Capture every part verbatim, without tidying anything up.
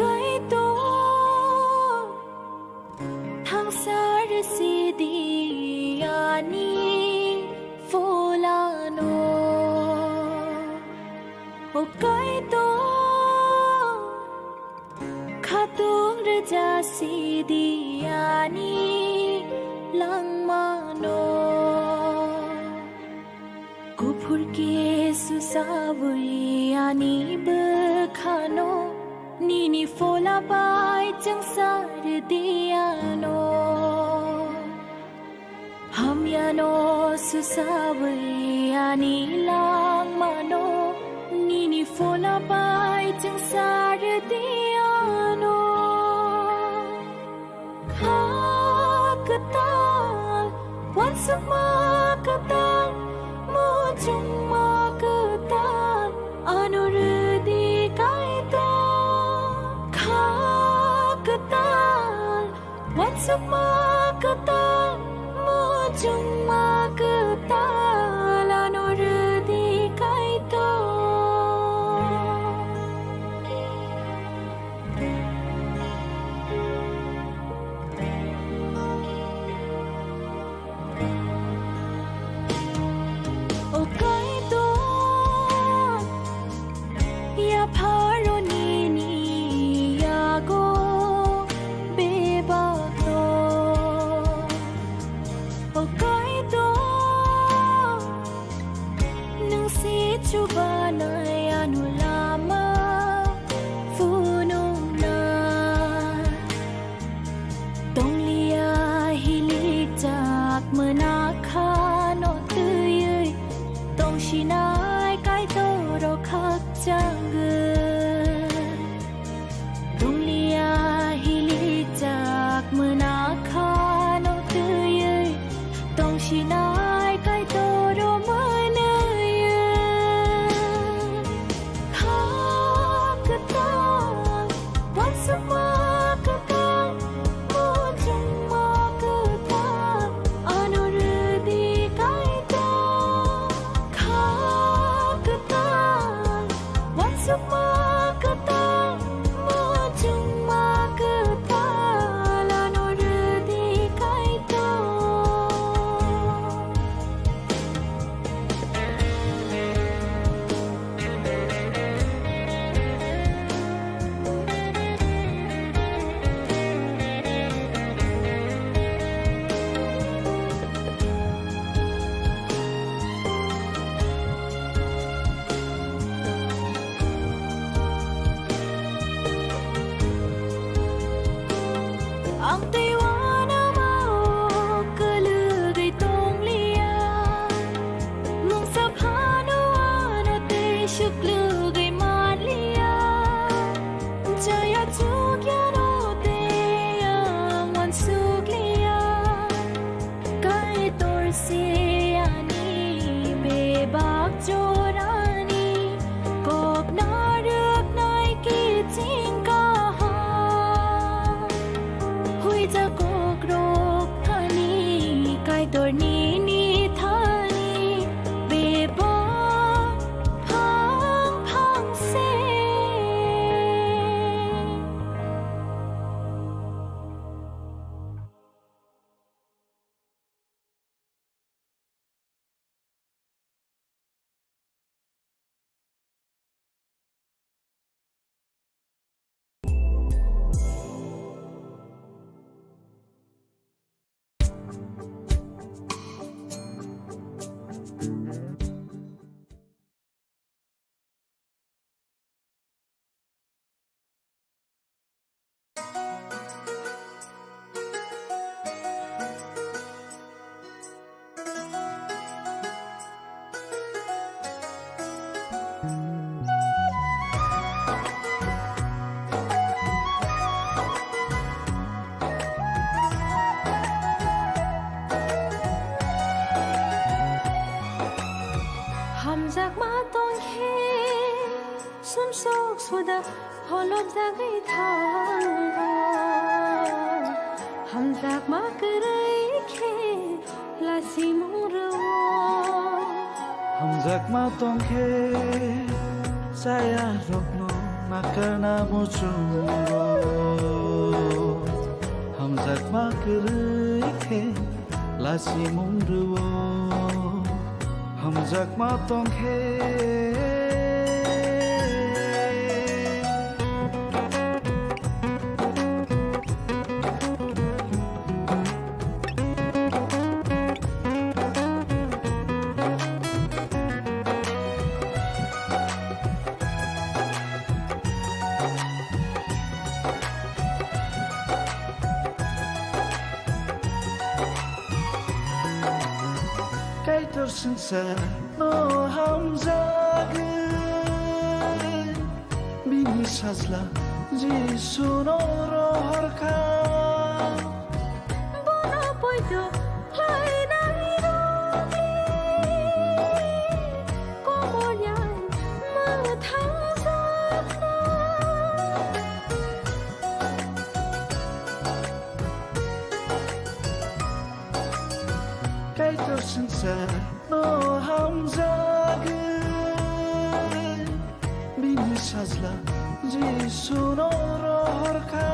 Kaitor, thangsar sidi ani pholano. O Kaitor, khatung rwja sidi ani langmano. Kuphur kesu sawi ani bwkhano, nini phola bai chwngsar di ano. Hamyano susawi ani langmano, nini phola bai chwngsar di ano. Kha kwtal, uansukma kwtal, muchungma kwtal, ano rwdi Kaitor. Kha kwtal, uansukma kwtal, muchungma kwtal, ano rwdi Kaitor. O Kaitor, yapharo nini yago bebakno. O Kaitor, nwng se chubanai ano lama phunukna. Tongliya hilikjak mwnakhano twiwi, tongsinai Kaitor rok khakchangwi. Tongliya hilikjak mwnakhano twiwi, tongsinai Kaitor rok mwnwi. Kha kwtal, uansukma kwtal, muchungma kwtal, ano rwdi Kaitor. Kha kwtal, uansukma kwtal, muchungma kwtal, ano rwdi Kaitor. Ang tei uanama o kwlwgwi tongliya, mungsa phano ano tei swklwgwi manliya, chaya chukya no tei ang uansukliya. Kaitor se ani bebak jorani kok narwknai kiching kaham. Huijak kokrok thani Kaitor nini thani bebak phang phang se. Hamjakma tongkhe sumsok suda holopjagwi thango. Hamjakma kwrwi khe lasimung rwo. Hamjakma tongkhe chaya rokno Nakarna muchungo, hamjakma kwrwi khe lachimung rwo, hamjakma tong khe. Kaitor swngcharno hamjagwi, bini sajla Jisuno rohor kha. Bono poito khlainai rokni komolya mwthangjakno. Kaitor swngcharno hamjagwi, bini sajla Jisuno rohor kha.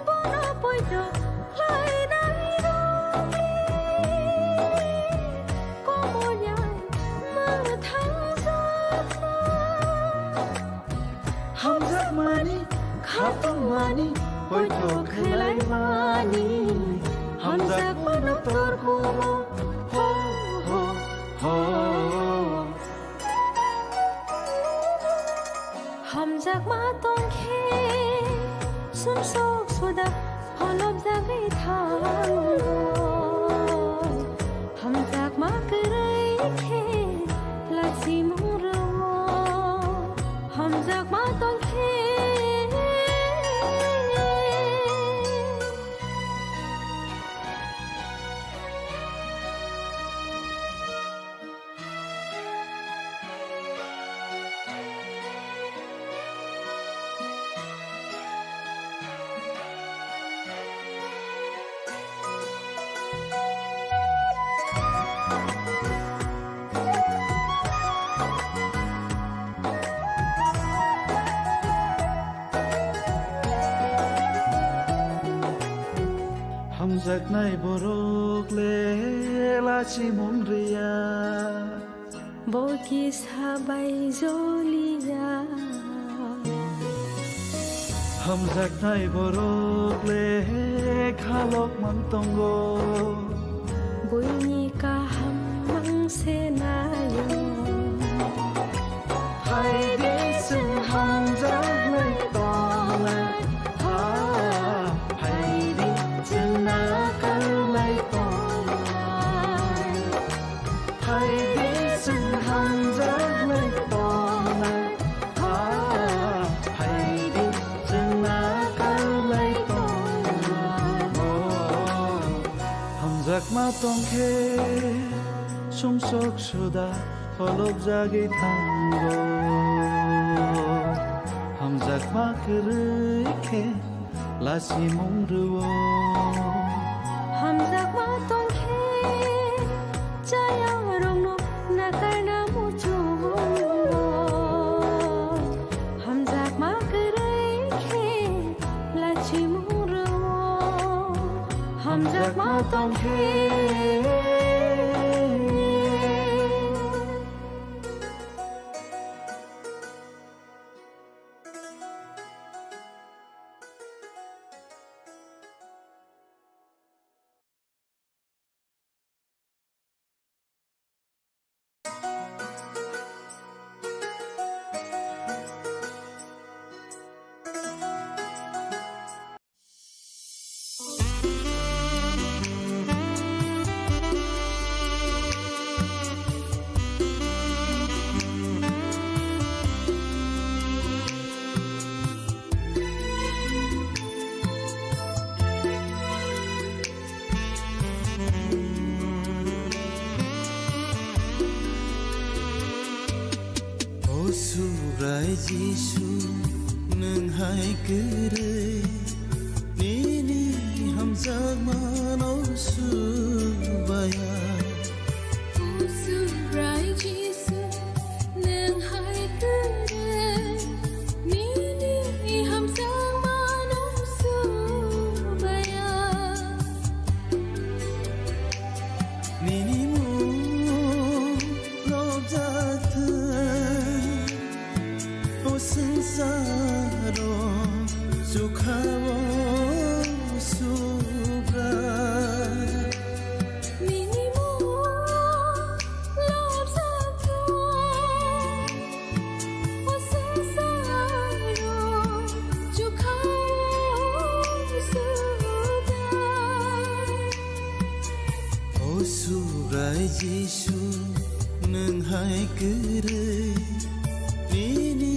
Bono poito khlainai rokni komolya mwthangjakno. Hamjakmani, khatungmani, poito khlaimani, hamjakmano torkumo, ho, ho, ho. Hamjakma tongkhe, sumsok suda pholopjagwi thango. Hamjakma kwrwi khe lachimung rwo, hamjakma tongkhe. Hamjaknai borok le lachimung riya. Bo kisa bai joliya. Hamjaknai borok le khalok mang tongo. Buini kaham mang se nayo. Hai de chwng hamjaknai tongnai. Ha, hai de chwng nakarlai tongnai. Hai de chwng hamjaknai tongnai, ha, hai de chwng nakarlai tongnai. Oh, hamjakma tongkhe sumsok suda pholopjagwi thango. Hamjakma kwrwi khe lachimung rwo. Hamjakma tongkhe chayang rokno nakarna muchungo. Hamjakma kwrwi khe lachimung rwo. Hamjakma tongkhe. O Subrai Jisu, nwng hai kwrwi nini hamjakmano subaya. O Subrai Jisu, nwng hai kwrwi Swngcharo chukha o Subrai. Nini mung lobjak thung. O swngcharo chukha o Subrai. O Subrai Jisu, nwng hai kwrwi, nini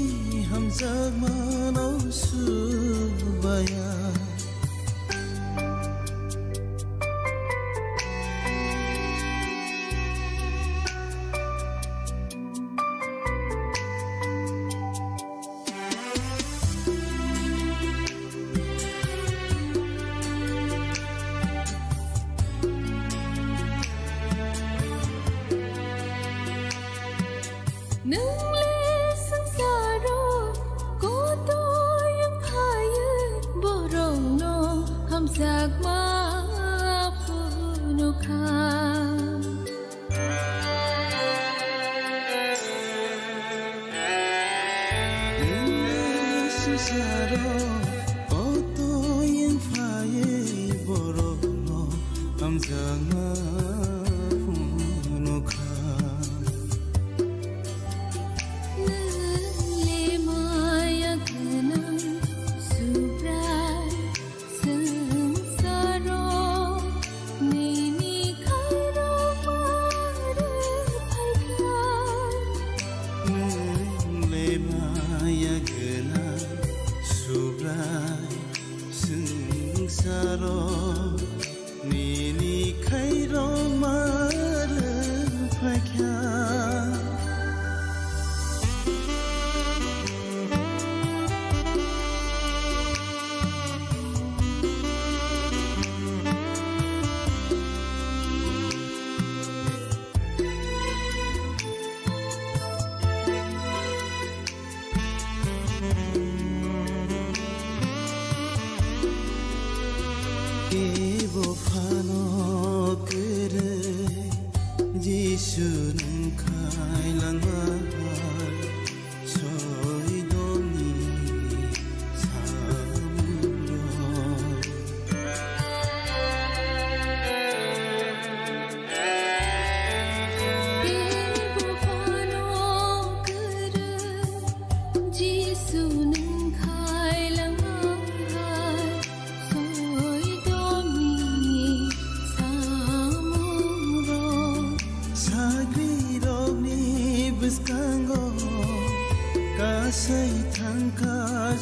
hamjakmano Subrai. Nwng le swngcharo kotoi wng phaiwi borokno hamjakma phunukha. Swngcharo kotoi wng phaiwi borokno hamjakma phunukha. Nwng le maya gwnang Subrai. Swngcharo nini khairokma rwphaikha. Nwng le maya gwnang Subrai, swngcharo nini khairokma rwphaikha. Ebo phano kwrwi Jisu nwng khailangma hai. Soidomni samungrok. Tei buphano kwrwi Jisu nwng khailangma hai. Soidomni samungrok. Sagrirokni bwskango kasai thangkha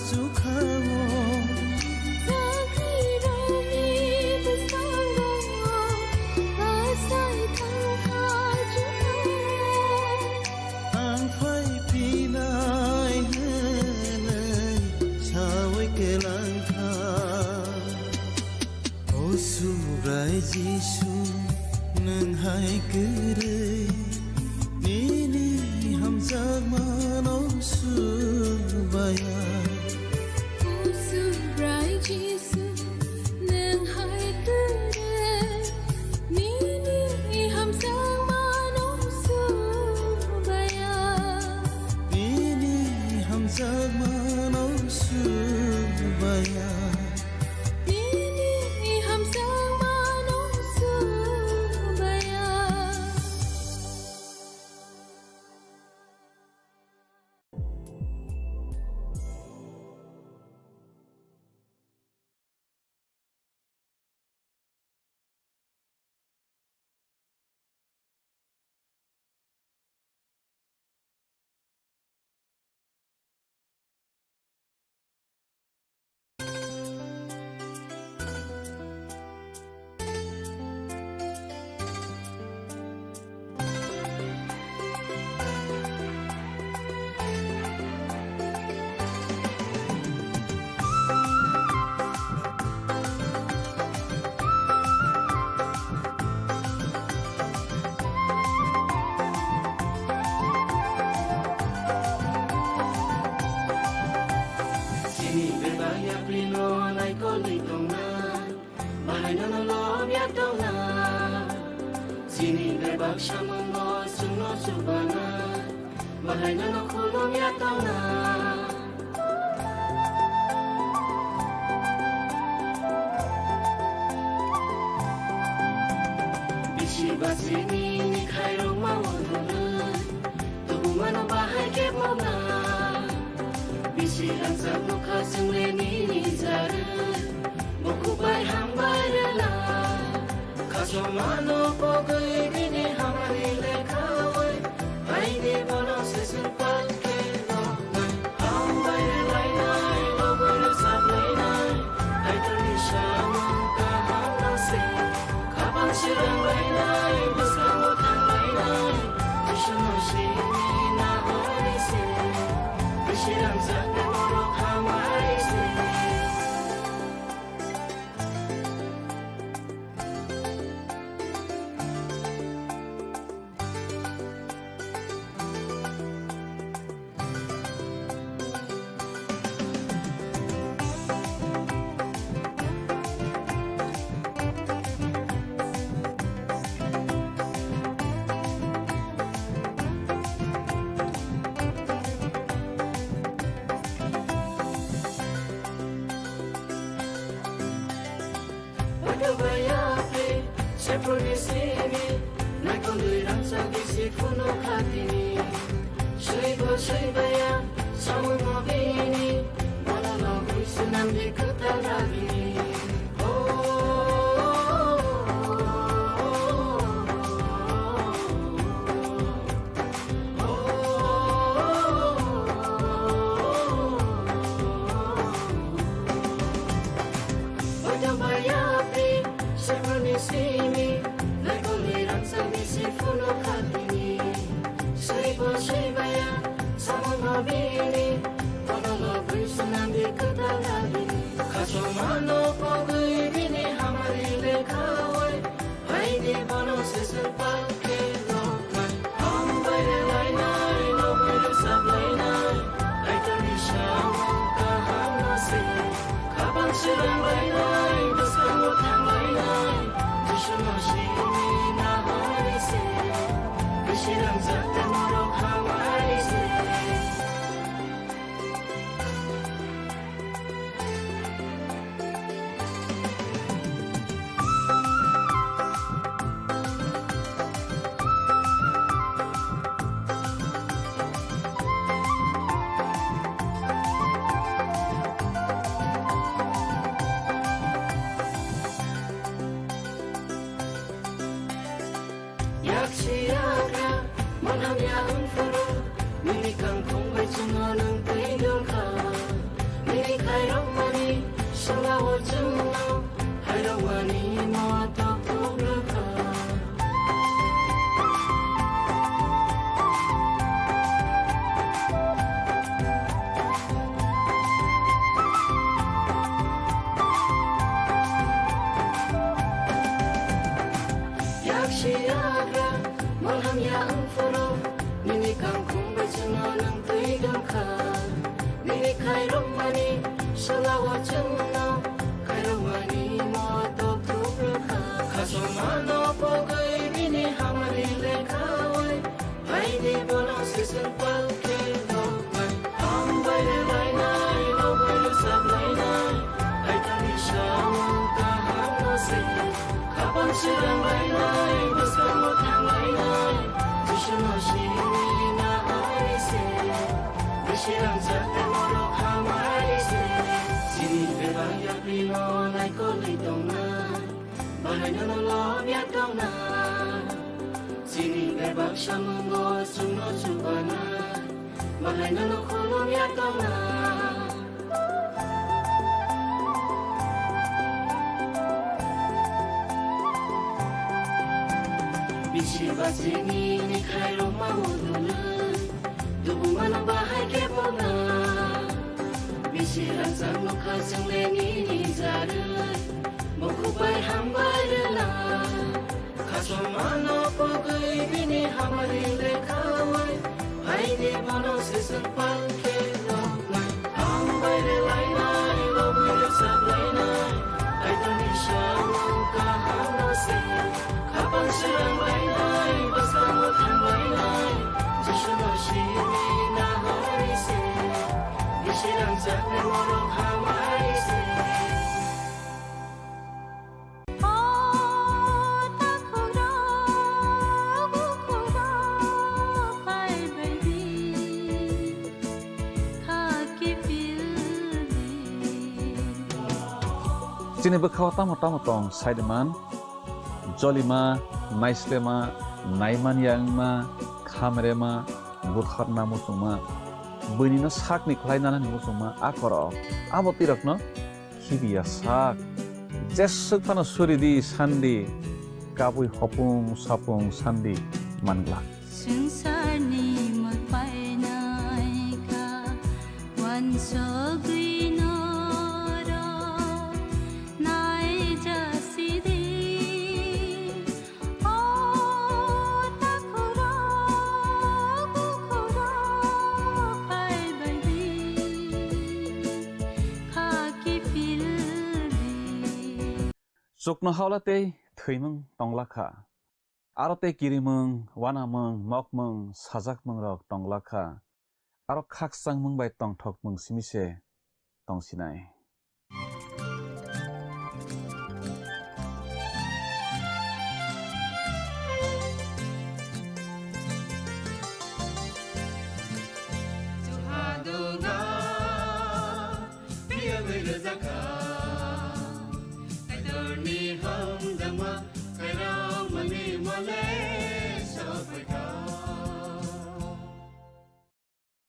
chukhao. Sagrirokni bwskango kasai thangkha chukhao. Ang phai phinai hwnwi sawi kwlangkha. O Subrai Jisu, nwng hai kwrwi nini hamjakmano Subrai. O Subrai Jisu, nwng hai kwrwi nini hamjakmano Subrai. Nini hamjakmano Subrai. Nini hamjakmano Subrai. Chini bebak yaprino naikolwi tongnai, bahai nono lobya tongnai. Chini bebak samungo chwngno chubana, bahai nono khulumya tongnai. Chini ni khairokma o dulwi, tubumano bahai khe bo na. Bisi rangchak nukha chwngle nini jarwi, bukhuk bai hambai rwla. Khasomano pogwi bini hamari lekhawi, haini bono seswng palkhe noknai. Hambai rwlainai, lobwi rwchaplainai, Kaitorni samung kahamno se. Khabang swranglainai, bwskango thanglainai, Jisuno simi nahori se. Bisi rangchakni borok hamari se. Bodo baya khe, seproni simi, naikolwi rangchak bisi phuno khatini. Swibo swibaya, samungo bini, bono logwi swnamdi kwtal dagini. Oh, oh, oh, oh, oh. Khasomano pogwi bini hamari lekhawi, haini bono seswng palkhe noknai. Hambai rwlainai, lobwi rwchaplainai, Kaitorni samung kahamno se. Khabang swranglainai, bwskango thanglainai, Jisuno simi nahori se. Bisi rangchak tei norok hamari se. Yaksi yagra, manam ya wngphuru, nini kangkhung bai chwngno nwng twi dulkha. Nini khairokmani sala o chwngno, khairokmani moto phugrwkha. Yaksi yagra, malham ya wngphuru, nini kangkhung bai chwngno nwng twi dulkha. Nini khairokmani sala o chwngno, khairokmani moto phugrwkha. Khasomano pogwi bini hamari lekhawi, haini bono seswng palkhe noknai. Hambai rwlainai, lobwi rwchaplainai, Kaitorni samung kahamno se. Khabang swranglainai, bwskango thanglainai, Jisuno simi nahori se. Bisi rangchak tei norok hamari se. Chini bebak yaprino naikolwi tongnai, bahai nono lobya tongnai. Chini bebak samungo chwngno chubanai, bahai nono khulumya tongnai. Bisi bachini ni khairokma o dulwi, tubumano bahai khe bo na. Bisi rangchak nukha chwngle nini jarwi, bukhuk bai hambai rwla. Khasomano pogwi bini hamari lekhawi, haini bono seswng palkhe noknai. Hambai rwlainai, lobwi rwchaplainai, Kaitorni samung kahamno se. Khabang swranglainai, bwskango thanglainai, Jisuno simi nahori se. Bisi rangchakni borok hamari se. O takhukrok, Chini bwkhao tamo tamo tong saiman, jolima, naislema, naimanya wngma, khamrema, buthorna muchungma, buinino sakni khlai nanani muchungma a korok, abo twi rokno khibiya sak. Jeswk phano suri di sandi, kabui hopung sapung sandi man glak. Swngcharni mwtai naikha, uansugwi norok naijasidi. O takhurok, bukhurok phaibaidi, kha kiphildi. Chuknohaola tei thwimung tonglakha. Aro tei kirimung, uanamung, mokmung, sajakmungrok tonglakha. Aro khakchangmung bai tongthokmung simi se tongsinai. Phiyogwi rwjakha, Kaitorni hamjakma, Kaitormani mole sophaikha.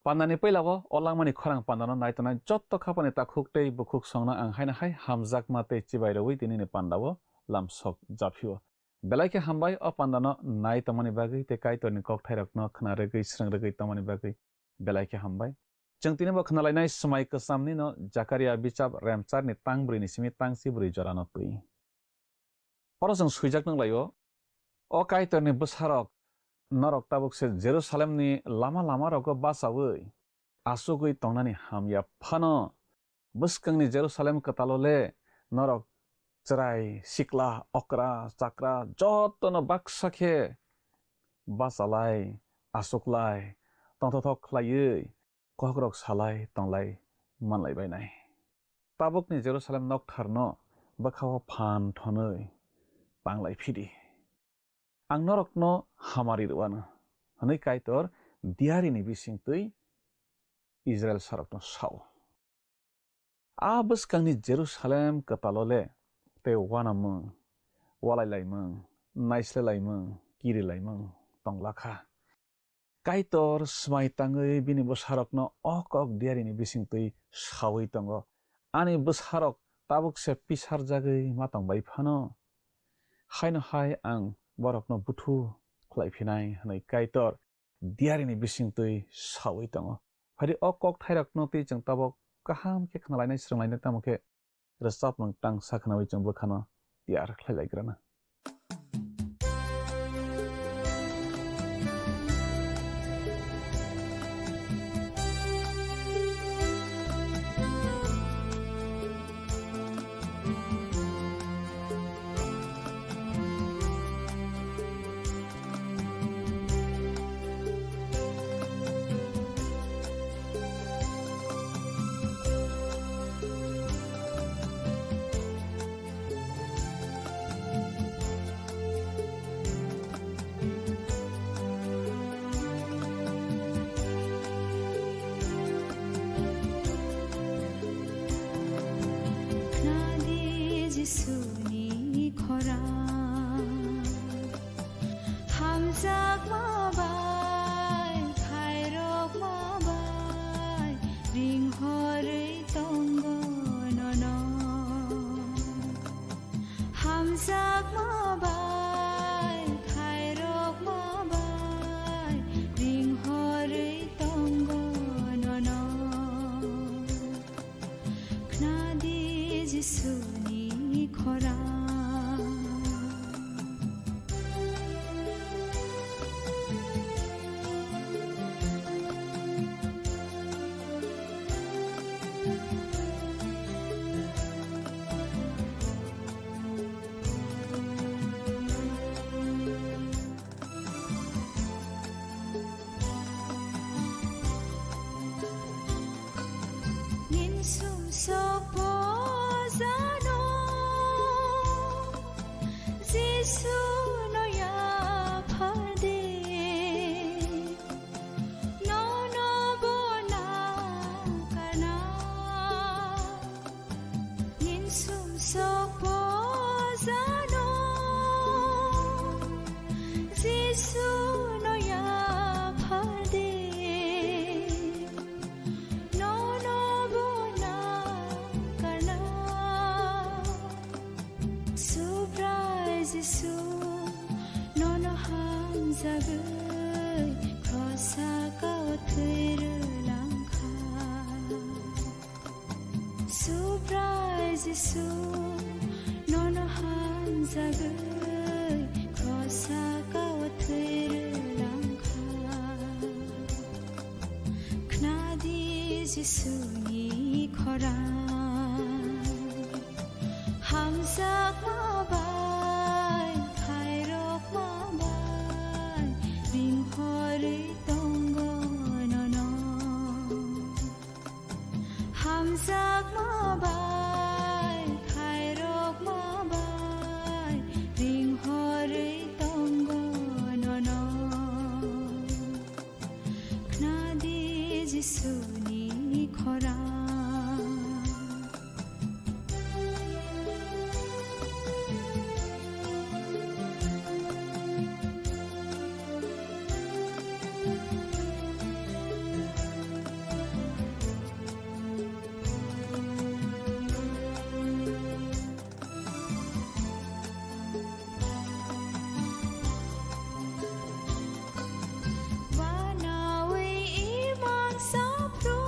Pandani puila o, o langmani khorang pandano naitongnai jotto khapani takhuk tei bukhuk songno ang haino hai hamjakma tei chibai rwui tinini pandao lamsok japhio. Belai khe hambai o pandano nai tongmani bagwi tei Kaitorni kokthairokno khna rwgwi, srwng rwgwi tongmani bagwi. Belai khe hambai. Chwng tini bo khna lainai swmai kwchamnino Jakaria bichap remcharni tang brwi ni simi tang chibrwi jorano twi. Oro chwng swijak nang laio, o Kaitorni bwsarok, norok tabuk se Jerusalemni lama lama rogo bachaui, achugwi tongnani hamya phano, bwskangni Jerusalem kwtalo le norok chwrai, sikla, okra, chakra jotono baksa khe bachalai, achuklai, tongthothok khlaiwi, kokrok salai tonglai manlai bainai. Tabukni Jerusalem noktharno bwkhao phan thonwi tanglai phidi. Ang norokno hamari rwano, hwnwi Kaitor diarini bisingtwi Israil sarokno sao. A bwskangni Jerusalem kwtalo le tei uanamung, walailaimung, naislelaimung, kirilaimung tonglakha. Kaitor swmai tangwi bini bwsarokno o kok diarini bisingtwi saui tongo, "Ani bwsarok tabuk se pisarjagwi ma tongbai phano, haino hai ang borokno buthu khlai phinai," hwnwi Kaitor diarini bisingtwi saui tongo. Phaidi o kokthairokno twi chwng tabuk kaham khe khna lainai, srwng lainai, tamo khe rwchapmung tang sa khnaui chwng bwkhano tiyar khlai lai grana. Khna di Jisuni khorang. Hamjakma bai, khairokma bai, ringhorwi tongo nono. Hamjakma bai, khairokma bai, ringhorwi tongo nono. Khna di Jisuni khorang. Ninsum sokpo jano, Jisu no yaphar de, nono bo nakarna. Ninsum sok Jisu, nono hamjagwi krosa kao thwi rwlangkha. Khnadi Jisuni khorang. Hamjakma bai, khairokma bai, ringhorwi tongo nono. Hamjakma bai, khairokma bai, ringhorwi tongo nono. Khnadi Jisuni khorang. Wanawi imang saphru,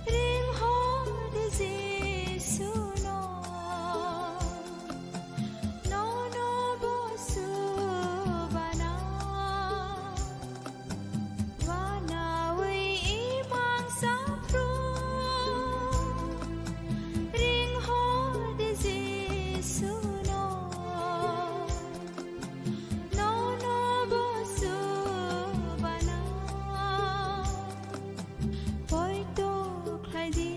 ringhor di Jisuno, nono bosu bana. Wanawi imang saphru, ringhor di Jisuno, nono bosu bana. Poito khlai di,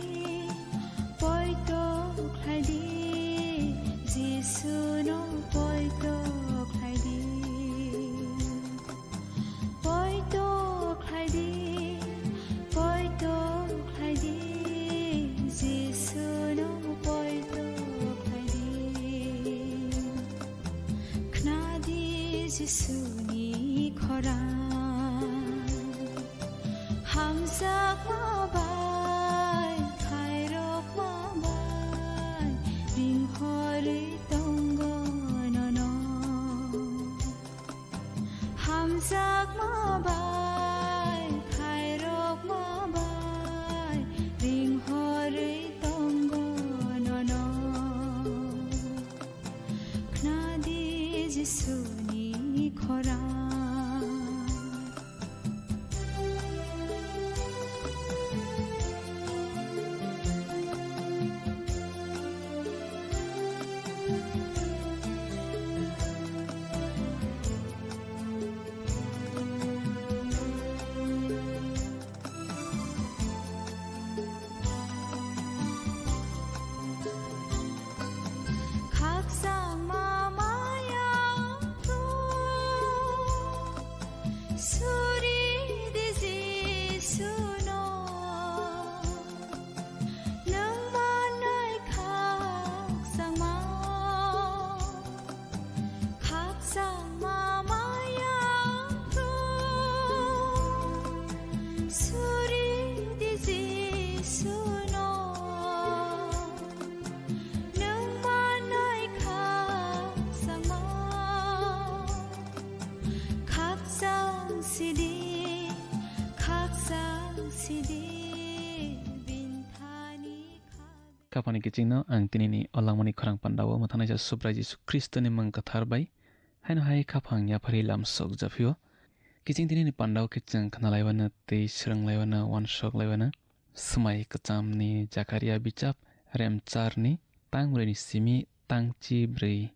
poito khlai di, Jisuno poito khlai di. Poito khlai di, poito khlai di, Jisuno poito khlai di. Khnadi Jisuni khorang. Hamjakma bai, khairokma bai, ringhorwi tongo nono. Hamjakma bai, khairokma bai, ringhorwi tongo nono. Khnadi Jisuni khorang. Khakchangma maya wngkhu, suri di Jisuno, nwng manwi khakchangma. Khakchangma maya wngkhu, suri di Jisuno, nwng manwi khakchangma. Khakchang sidi, khakchang sidi, binthani kha. Khapani kichingno ang tinini o langmani khorang pandao mwthanaisa Subrai Jisu Khristoni mung kwthar bai haino hai khaphang yaphari lamsok japhio. Kiching tinini pandao khe chwng khnalaiwano tei swrwnglaiwano, uansuk laiwano. Swmai kwchamni Jakaria bichap, rem charni tang brwini simi tang chi brwi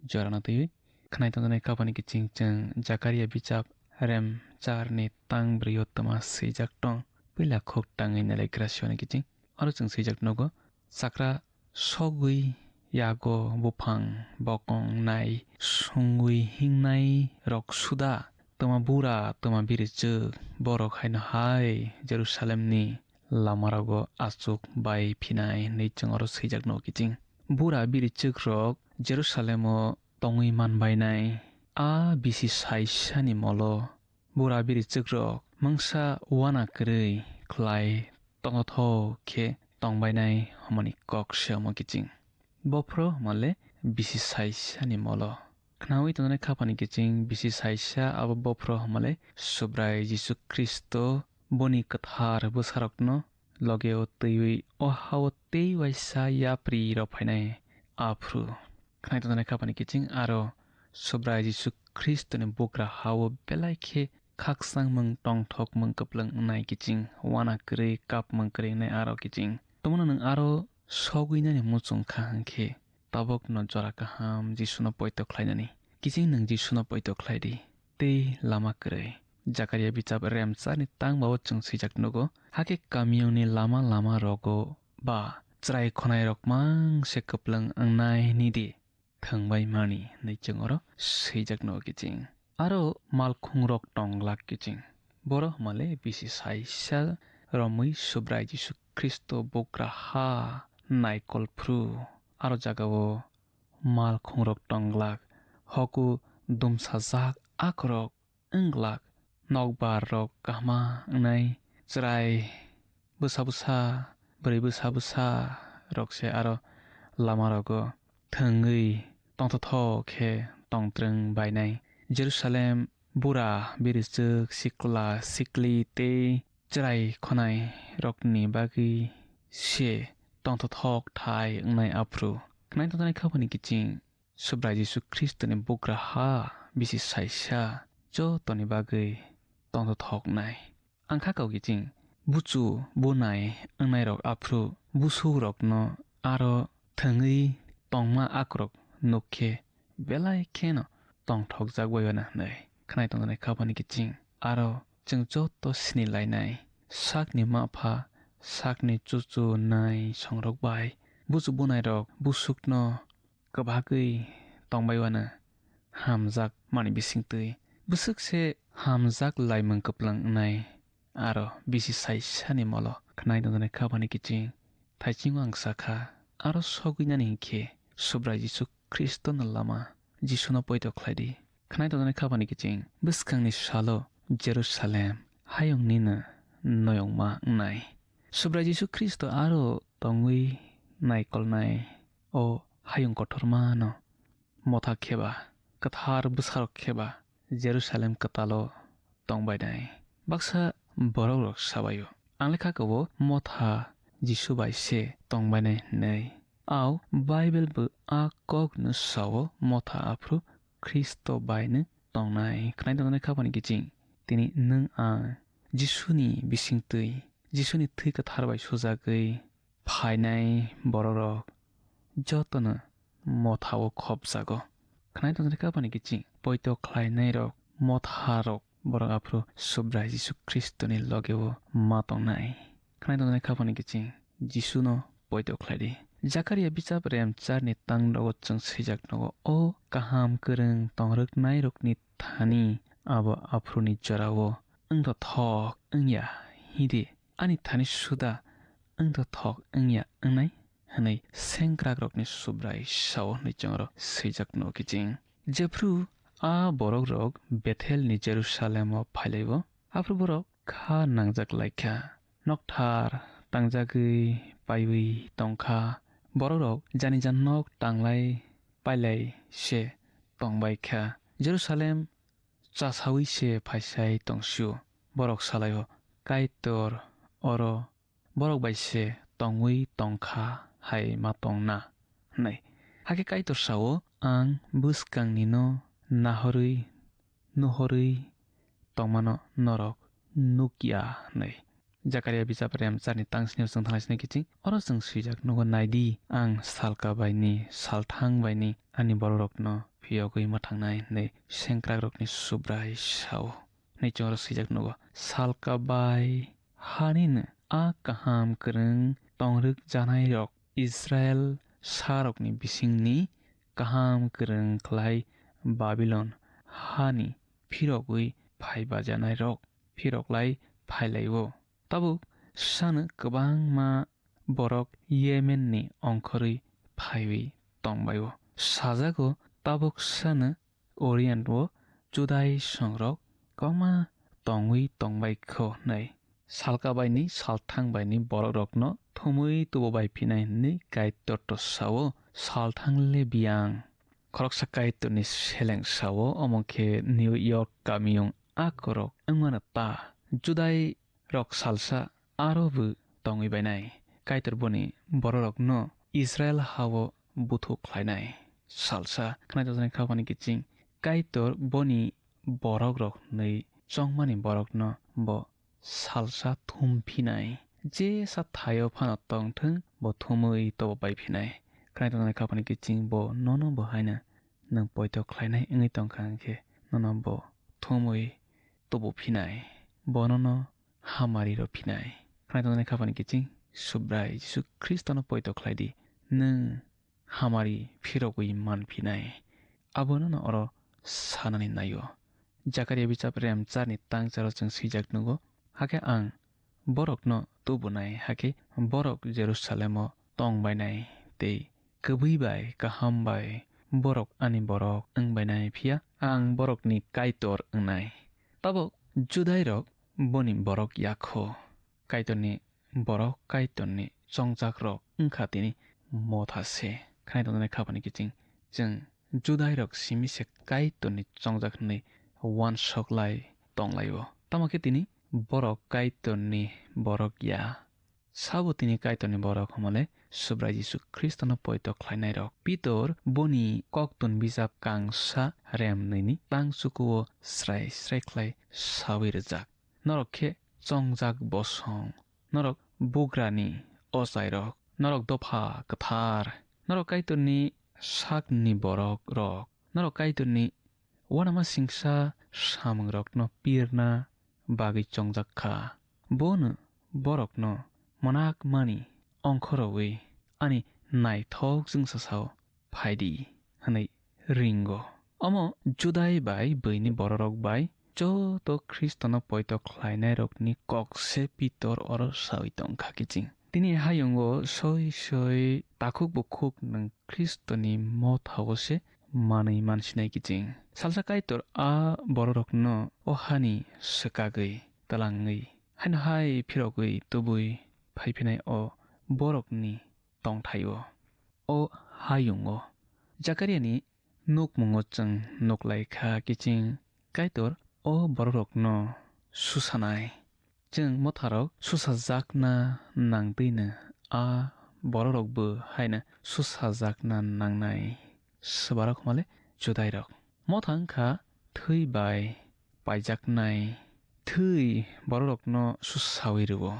jorano twiwi khnai tongjaknai khapani kiching chwng Jakaria bichap, rem charni tang brwio twma swijak tong. Puila khuk tangwi nalaikrasioni kiching. Oro chwng swijak nugo, chakra sogwi yago buphang bokong nai sungwi hingnai rok suda. Twma bura, twma birichwk, borok haino hai Jerusalemni lamarogo achuk bai phinai hwnwi chwng oro swijak nugo kiching. Bura birichwk rok Jerusalemo tongwi manbainai. A bisi saisani molo bura birichwk rok mungsa uana kwrwi khlai tongthok khe tongbainai hwnmani kok se omo kiching. Bophro hwnmale bisi saisani molo. Khnaui tongnai khapani kiching bisi saisa abo bophro hwnmale Subrai Jisu Khristo boni kwthar bwsarokno logeo twiwi o hao tei waisa yapri rok phainai aphuru. Khnai tongjaknai khapani kiching aro Subrai Jisu Khristoni bugra hao belai khe khakchangmung tongthokmung kwplwng wngnai kiching, uana kwrwi kapmung kwrwi wngnai aro kiching. Tongmano nwng aro sogwinani muchung kha hwnkhe tabukno jora kaham Jisuno poito khlainani. Kiching nwng Jisuno poito khlai di. Tei lama kwrwi. Jakaria bichap remcharni tang bao chwng swijak nugo, hakhe kamiyungni lama lama rogo ba chwrai khonai rok mang se kwplwng wngnai hwnwi di thwngbai mani hwnwi chwng oro swijak nugo kiching. Aro malkhung rok tong glak kiching. Boro hwnmale bisi saisa romwi Subrai Jisu Khristo bugra ha naikol phru. Aro jagao malkhung rok tong glak, hoku dumsajak akorok wng glak, nokbar rok kahma wngnai, chwrai bwsa bwsa, bwrwi bwsa bwsa rok se aro lama rogo thwngwi tongthothok khe tongtrwng bainai. Jerusalem bura birichwk sikla sikli tei chwrai khonai rokni bagwi se tongthothok thai wngnai aphuru. Khnai tongthoknai khapani kiching Subrai Jisu Khristoni bugra ha bisi saisa jotoni bagwi tongthothoknai. Ang kha kau kiching buchu bunai wngnai rok aphuru busuk rokno aro thwngwi tongma akorok nuk khe belai kheno tongthokjak bai uana hwnwi. Khnai tongjaknai khapani kiching aro chwng joto sini lainai sakni mapha sakni chuchu nai songrok bai buchu bunai rok busukno kwbagwi tongbai uana hamjak mani bisingtwi bwswk se hamjak laimung kwplwng wngnai aro bisi saisani molo khnai tongjaknai khapani kiching. Thaiching ang sakha, aro sogwinani hinkhe Subrai Jisu Khristono lama Jisuno poito khlai di. Khnai tongjaknai khapani kiching bwskangni salo Jerusalem hayung nino noyongma wngnai. Subrai Jisu Khristo aro tongwi naikolnai o hayung kothormano motha kheba, kwthar bwsarok kheba Jerusalem kwtalo tongbainai. Baksa borokrok sabaio, ang lekha kabo motha Jisu bai se tongbainai hwnwi. Au Bible bo a kokno sao, motha aphuru Khristo baino tongnai. Khnai tongjaknai khapani kiching tini nwng ang Jisuni bisingtwi, Jisuni thwi kwthar bai sujagwi phainai borokrok jotono mothao khopjago. Khnai tongjaknai khapani kiching poito khlainairok motharok borok aphuru Subrai Jisu Khristoni logeo ma tongnai. Khnai tongjaknai khapani kiching Jisuno poito khlai di. Jakaria bichap remcharni tang rogo chwng swijak nogo, o kaham kwrwng tongrwknairokni thani abo aphuruni jorao wngthothok wngya hidi. Ani thani suda wngthothok wngya wngnai hwnwi sengkrakrokni Subrai sao hwnwi chwngno swijak nugo kiching. Jephru a borokrok Bethelni Jerusalemo phailaio, aphuru borok kha nangjak lai kha. Nokthar tangjagwi paiwi tong kha. Borokrok jani jan nok tanglai pailai se tong bai kha. Jerusalem chasaui se phaisai tong sio. Borok salaio, "Kaitor oro borok bai se tongwi tong kha hai ma tong na," hwnwi. Hakhe Kaitor sao, "Ang bwskangni no nahorwi nuhorwi tongmano norok nuk ya," hwnwi. Jakaria bijap remcharni tangsni o chwng thanglai sini kiching, oro chwng swijak nugo, "Nai di, ang salka bai ni, salthang bai ni ani borokrokno phiyogwi mwthangnai," hwnwi sengkrakrokni Subrai sao. Hwnwi chwng oro swijak nugo, "Salka bai hanino a kaham kwrwng tongrwk janairok Israil sarokni bisingni kaham kwrwng khlai Babilon hani phirogwi phai bajanairok phiroklai phailaio. Tabuk sano kwbangma borok Yemenni ongkhorwi phaiwi tongbaio. Sajago, tabuk sano Orient o Judai songrok kwbangma tongwi tongbai kho hwnwi. Salka bai ni salthang bai ni borokrokno thumwi tubu bai phinai hwnwi Kaitor to sao, salthang le biyang. Khoroksa Kaitorni seleng sao, omo khe New York kamiyung akorok wngmano ta. Judai rok salsa aro bo tongwi bainai. Kaitor boni bororokno Israil ha-o buthuk khlainai. Salsa khwnai tongjaknai kha phani kiching. Kaitor boni borokrok hwnwi chongmani borokno bo salsa thum phinai. Jesa thaio phano tong thung, bo thumwi tobo pai phinai. Khwnai tongjaknai kha phani kiching bo nono bo haino nwng poito khlainai wngwi tongkha hwnkhe nono bo thumwi tubu phinai, bo nono hamari rw phinai. Khwnai tongjaknai kha phani kiching Subrai Jisu Khristono poito khlai di, nwng hamari phirogwi man phinai. Abo nono oro sanani naio. Jakaria bichap rem charni tang charo chwng swijak nugo, hakhe ang borokno tubunai, hakhe borok Jerusalemo tong bainai tei kwbwi bai kaham bai borok ani borok wng bainai, phiya ang borokni Kaitor wngnai. Tabuk Judairok boni borok yakho, Kaitorni borok Kaitorni chongjakrok wngkha tini motha se. Khwnai tongjaknai kha phani kiching chwng Judairok simi se Kaitorni chongjak hwnwi uansuk lai tong lai-o. Tamo khe tini borok Kaitorni borok ya. Sabo tini Kaitorni borok hwnmale Subrai Jisu Khristono poito khlainairok. Pitor boni koktun bijap kangsa rem nwi ni tang chukuo srai srai khlai saui rwjak. Norok khe chongjak bosong, norok bugrani ochairok, norok dopha kwthar, norok Kaitorni sakni borok rok, norok Kaitorni uanama singsa samungrokno pirna bagwi chongjak kha. Bono borokno mwnakmani ongkhorowi ani naithok chwngsasao phai di hwnwi ringo. Omo Judai bai buini bororok bai joto Khristono poito khlainairokni kok se Pitor oro saui tong kha kiching. Tini hayungo soi soi takhuk bukhuk nwng Khristoni mothao se manwi mansinai kiching. Salsa Kaitor a bororokno o hani swkagwi twlangwi haino hai phirogwi tubui phaiphinai o borokni tongthaio, o hayungo. Jakariani nukmungo chwng nuklaikha kiching Kaitor o bororokno susanai. Chwng motharok susajakna nangtwino a bororokbo haino susajakna nangnai. Swbarok hwnmale Judairok. Motha wngkha thwi bai paijaknai. Thwi bororokno susaui rwo.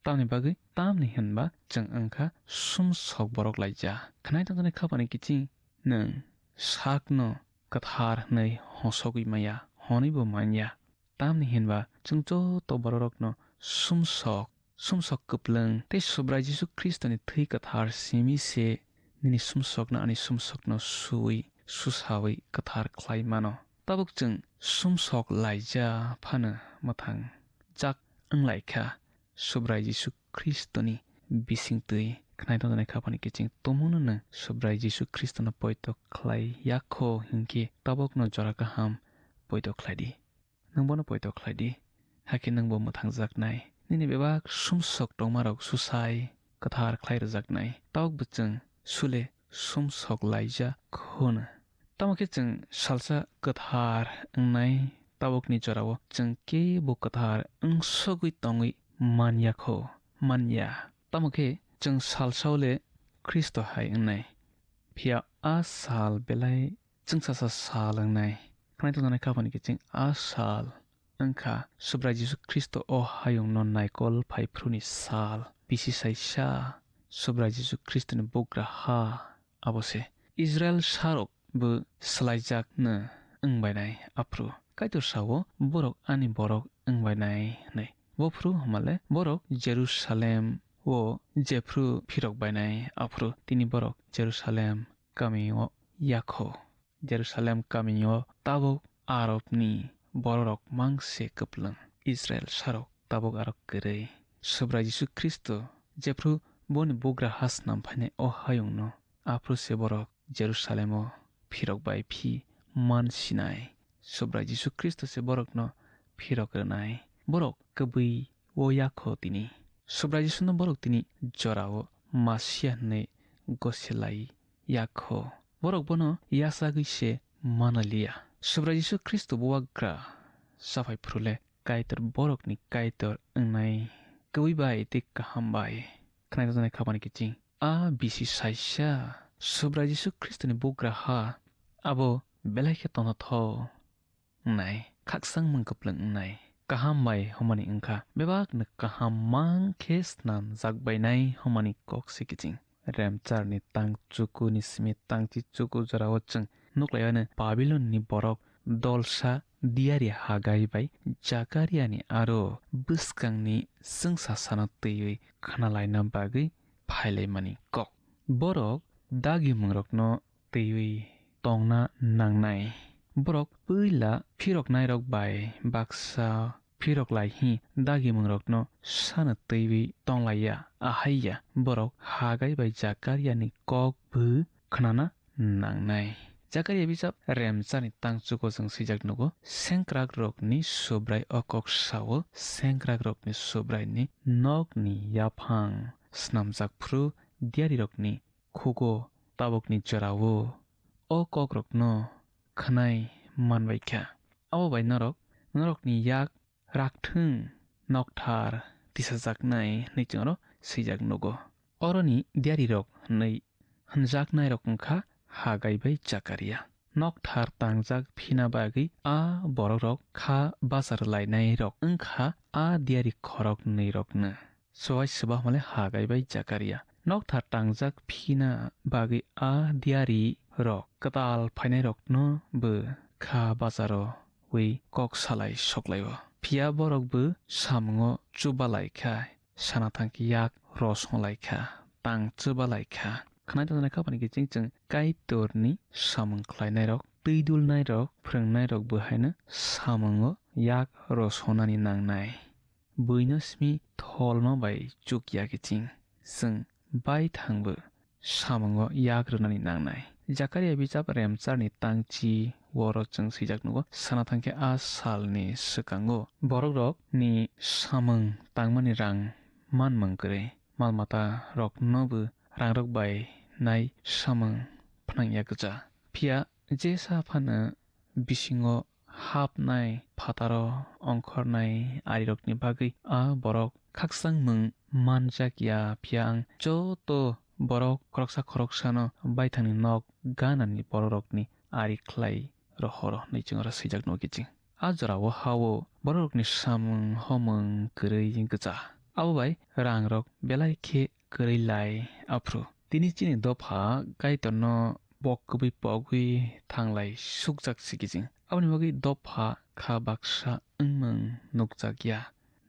Tamni bagwi? Tamni hwnba chwng wngkha sumsok borok laija. Khwnai tongjaknai kha phani kiching nwng sakno kwthar hwnwi hosogwi maya, hwnwibo manya. Tamni hwnba chwng joto bororokno sumsok, sumsok kwplwng tei Subrai Jisu Khristoni thwi kwthar simi se nini sumsokno ani sumsokno suui, susaui kwthar khlai mano. Tabuk chwng sumsok laija phano mwthang jak wnglaikha. Subrai Jisu Khristoni bisingtwi khwnai tongjaknai kha phani kiching tumungno nwng Subrai Jisu Khristono poito khlai yakho hinkhe tabukno jora kaham poito khlai di. Nwng bono poito khlai di, hakhe nwngbo mwthangjaknai. Nini bebak sumsok tongmarok susai kwthar khlai rwjaknai. Tabukbo chwng sule sumsok laijak hwno. Tamo khe chwng salsa kwthar wngnai tabukni jorao chwng kebo kwthar wngsogwi tongwi man ya kho, man ya. Tamo khe chwng salsao le Khristo hai wngnai. Phiya a sal belai chwngsasa sal wngnai. Khwnai tongjaknai kha phani kiching a sal wngkha Subrai Jisu Khristo o hayungno naikol phai phuruni sal. Bisi saisa Subrai Jisu Khristoni bugra ha abo se. Israil sarok bo swlaijakno wng bainai aphuru. Kaitor sao, "Borok ani borok wng bainai," hwnwi. Bophuru hwnmale borok Jerusalem o jephru phirok bainai aphuru tini borok Jerusalem kamio yakho. Jerusalem kamio tabuk Arabni bororok mangse kwplwng, Israil sarok tabuk arok kwrwi. Subrai Jisu Khristo jephru boni bugra ha snam phainai o hayungno, aphuru se borok Jerusalemo phirok bai phi man sinai. Subrai Jisu Khristo se borokno phirok rwnai. Borok kwbwi o yakho tini. Subrai Jisuno borok tini jorao Masia hwnwi goselai yakho. Borok bono yachagwi se manaliya. Subrai Jisu Khristo bubagra chaphai phuru le Kaitor borokni Kaitor wngnai kwbwi bai tei kaham bai khwnai rwjaknai kha bani kiching. A bisi saisa Subrai Jisu Khristoni bugraha abo belai khe tongthothok wngnai, khakchangmung kwplwng wngnai, kaham bai hwnmani wngkha, bebakno kaham mang khe snamjak bainai hwnmani kok se kiching. Remcharni tang chukuni simi tangchi chuku jorao chwng nuklaiyano Babilonni borok dolsa diyari Hagai bai Jakariani aro bwskangni chwngsa sana twiwi khnalaina bagwi phailaimani kok. Borok dagimungrokno twiwi tongna nangnai. Borok puila phiroknairok bai baksa phirok lai hi dagimungrokno sana twiwi tonglaiya, ahaiya borok Hagai bai Jakariani kok bo khnana nangnai. Jakaria bijap remchani tangchugo chwng swijak nugo, sengkrakrokni Subrai o kok sao, sengkrakrokni Subraini nokni yaphang snamjak phru diyarirokni khugo tabukni jorao o kokrokno khwnai manbaikha. Abo bai norok, norokni yak rakthwng nokthar tisajaknai hwnwi chwngno swijak nugo. Oroni diyarirok hwnwi hwnjaknairok wngkha Hagai bai Jakaria. Nokthar tangjak phina bagwi a borokrok kha bachar lainairok wngkha a diyari khorok nwi rokno. Swbai swba hwnmale Hagai bai Jakaria. Nokthar tangjak phina bagwi a diyari rok kwtal phainairokno bo kha bacharo wi kok salai soklaio. Phiya borok bo samungo chubalai kha, sana thangkhe yak rosong lai kha, tang chubalai kha. Khwnai tongjaknai kha bani kiching chwng Kaitorni samung khlainairok, twi dulnairok, phrwngnairok bo haino samungo yak rosonani nangnai. Buino simi tholma bai chukya kiching, chwng baithangbo samungo yak rwnani nangnai. Jakaria bijap remcharni tangchi oro chwng swijak nugo, sana thangkhe a salni swkango borokrokni samung tangmani rang manmung kwrwi, mal mata roknobo rangrok bai nai samung phnangya gwja. Phiya jesa phano bisingo hapnai phataro ongkhornai arirokni bagwi a borok khakchangmung manjak ya, phiya ang joto borok khoroksa khoroksano baithangni nok ganani borokrokni ari khlai rohoro hwnwi chwng oro swijak nugo kiching. A jorao hao borokrokni samung homung kwrwi gwcha. Abo bai rangrok belai khe kwrwi lai aphru. Tini chini dopha Kaitorno bok kwbwi pogwi thanglai sukjak si kiching. Aboni bagwi dopha kha baksa wngmung nukjak ya.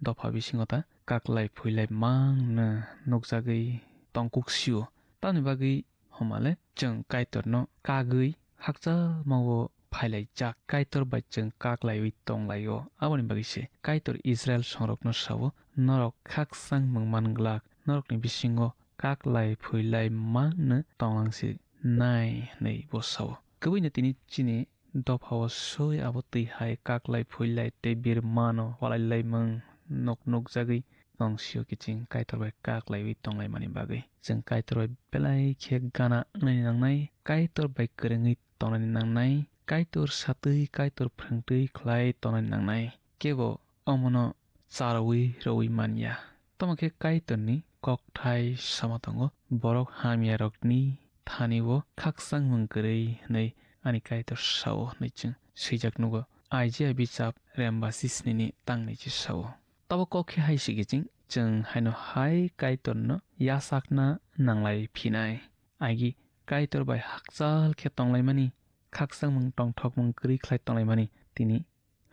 Dopha bisingo ta kaklai phuilai mangno nukjagwi tongkuk sio. Tamni bagwi hwnmale chwng Kaitorno kagwi hakchalmao phailaijak, Kaitor bai chwng kaklaiwi tonglaio. Aboni bagwi se Kaitor Israel songrokno sao, "Norok khakchangmung man glak, norokni bisingo kaklai phuilai mangno tonglang si nai," hwnwi bo sao. Kwbwino tini chini dophao soi abo twi hai kaklai phuilai tei birmano walailaimung nuk nukjagwi tong sio kiching Kaitor bai kaklaiwi tonglaimani bagwi. Chwng Kaitor bai belai khe gana wngnani nangnai, Kaitor bai kwrwngwi tongnani nangnai, Kaitor satwi, Kaitor phrwngtwi khlai tongnani nangnai. Kebo omono charwi rwui man ya. Tamo khe Kaitorni kokthai sama tongo, borok hamyarokni thani-o khakchangmung kwrwi hwnwi ani Kaitor sao hwnwi chwng swijak nugo. Isaiah bichap rembasi snini tang naichi sao. Tabo kok khe hai sigi ching, chwng haino hai Kaitorno yachakna nanglai phinai. Agi Kaitor bai hakchal khe tonglaimani, khakchangmung tongthokmung kwrwi khlai tonglaimani tini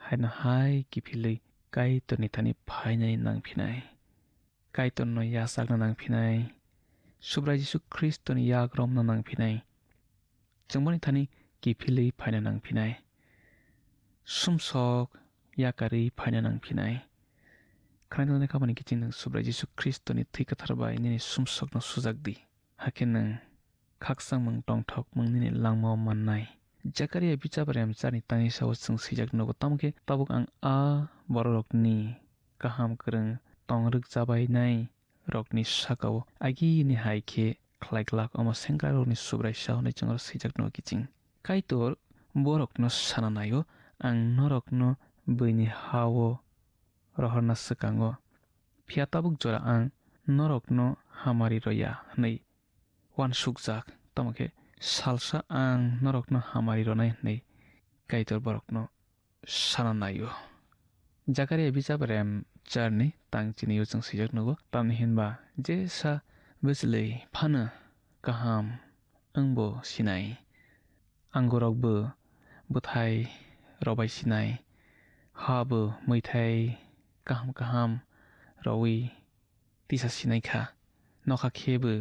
haino hai kiphilwi Kaitorni thani phainani nang phinai. Kaitorno yachakna nang phinai. Subrai Jisu Khristoni yak romna nang phinai. Chwng boni thani kiphilwi phaina nang phinai. Sumsok yakarwi phaina nang phinai. Khwnai tongnai kha boni kiching nwng Subrai Jisu Khristoni thwi kwthar bai nini sumsokno sujak di. Hakhe nwng khakchangmung tongthokmung nini langmao mannai. Jakaria bichap remcharni tangwi sao chwng swijak nugo, tamo khe tabuk ang a bororokni kaham kwrwng tong rwkjabainai rokni sakao agini hai khe khlai glak, omo sengkrakrokni Subraisa hwnwi chwng oro swijak nugo kiching. Kaitor borokno sana naio, ang norokno buini ha-o rohorna swkango. phiya tabuk jora ang norokno hamari rw ya hwnwi uansukjak, tamo khe salsa ang norokno hamari rwnai hwnwi Kaitor borokno sana nai-o. Jakaria bijap rem charni tang chini-o chwng swijak nugo, tamni hinba jesa bwchwlwi phano kaham wngbo sinai, angurokbo bwthai robai sinai, habo mwithai kaham kaham rowi tisa sinai kha, nokha khe bo